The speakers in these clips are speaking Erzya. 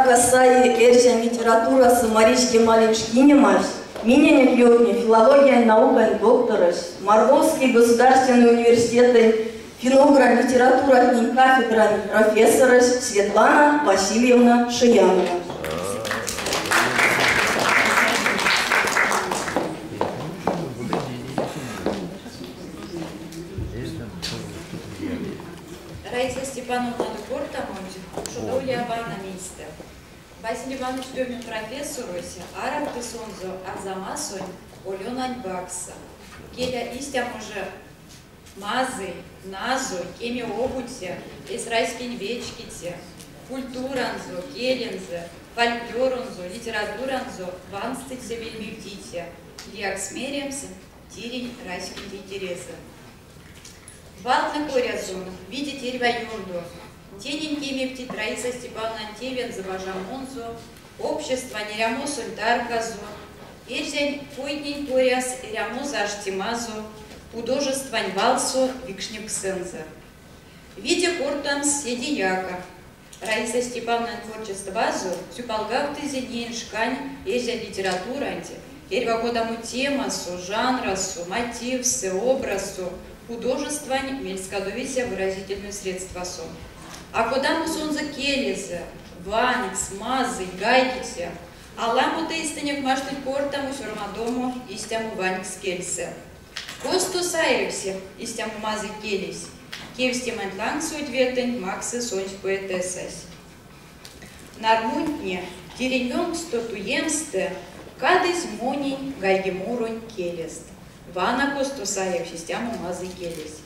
Саи эрзянь литературасо Маризь Кемалень шкинемась, миненек ёвтни филологиянь наукань докторось, Мордовской государственной университетэнь финно-угрань литературатнень кафедрань профессорось Светлана Васильевна Шиянова. Раиса Степановнадо кортамонть ушодовлия вана мейстэ. Василий Иванович Демин профессорось аравты сонзэ Арзамасонь Олёнань ваксс. Келя, истямо жо мазый, назой, кеме обуця, эсь раськень вечкиця, культуранзо, келензэ, фольклоронзо, литературанзо ванстыця-вельмевтиця, лиякс меремс, тиринь раськенть тейтерезэ. Валтнэ корязон, видеть эрьва ёндо. Тенень кемевтить Раиса Степановнань тевензэ бажамонзо, обществань эрямосонть тарказо, эрзянь койтнень коряс эрямозо аштемазо, художествань валсо викшневксэнзэ. Виде кортамс седеяк. Раиса Степановнань творчествазо сюпалгавтызе неень шкань эрзянь литературанть эрьва кодамо темасо, жанрасо, мотивсэ, образсо, художествань мельскадовиця выразительной средствасо. А кодамо сонзэ келезэ, ванькс, мазый, гайгиця, аламо тейстэнек маштыть кортамо сёрмадомо истямо ванькс кельсэ. Косто саевсь истямо мазый келесь? Кевкстеманть лангсо ответэнть максы сонсь поэтессась. Нармунтне тиринь ёнкссто туемстэ кадызь монень гайгеморонь келест. Вана косто саевсь истямо мазый келесь.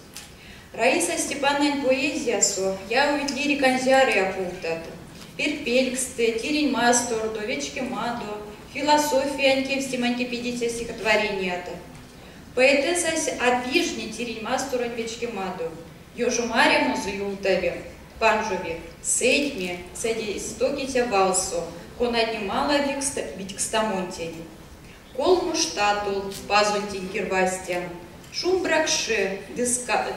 Раиса Степановнань поэзиясо явовить лирикань зярыя пувтат: пертьпелькстэ, тиринь мастордо, вечкемадо, философиянь кевкстемань кепедиця стихотвореният. Поэтессась а пижни тиринь масторонь вечкемадо, ёжомарямозо ёвтави, панжови сэтьме, седейс токиця валсо, конатне малавикст видькстамонтень. Колмо штатолт пазонтень кирвазтян, шумбракши ды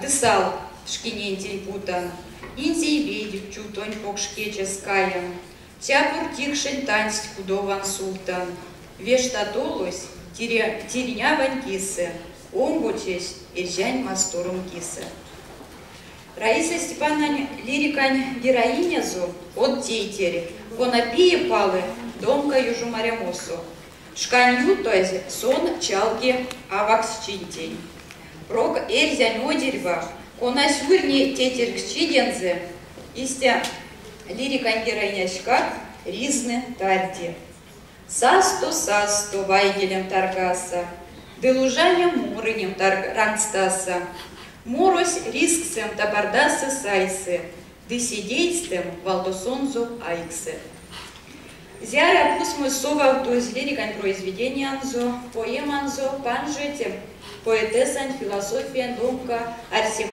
сал шкинентень путан, инзей ведь чувтонь покш кечес каян, цяпор тикшень тансть кудован сувтан. Ве штатолось тиринь авань кисэ, омбоцесь эрзянь мастором кисэ. Раиса Степановнань лирикань героинязо од тейтерь, кона пии-палы домка ёжомарямосо. Шкань ютазь сон чалги аваксчинтень. Прок эрзянь одирьва, конась урни тейтерьксчидензэ, истя лирикань героиняськак ризны тарди. Састо-састо вайгелем таргаса, ды лужаня морынем рангстаса. Морось ризксэм тапардасы-сайсы, ды седейстэм валдосонзо айгсы. Зярыя пусмос совавтозь лирикань произведениянзо, поэманзо панжить поэтессанть философиянь домка арсеманзо.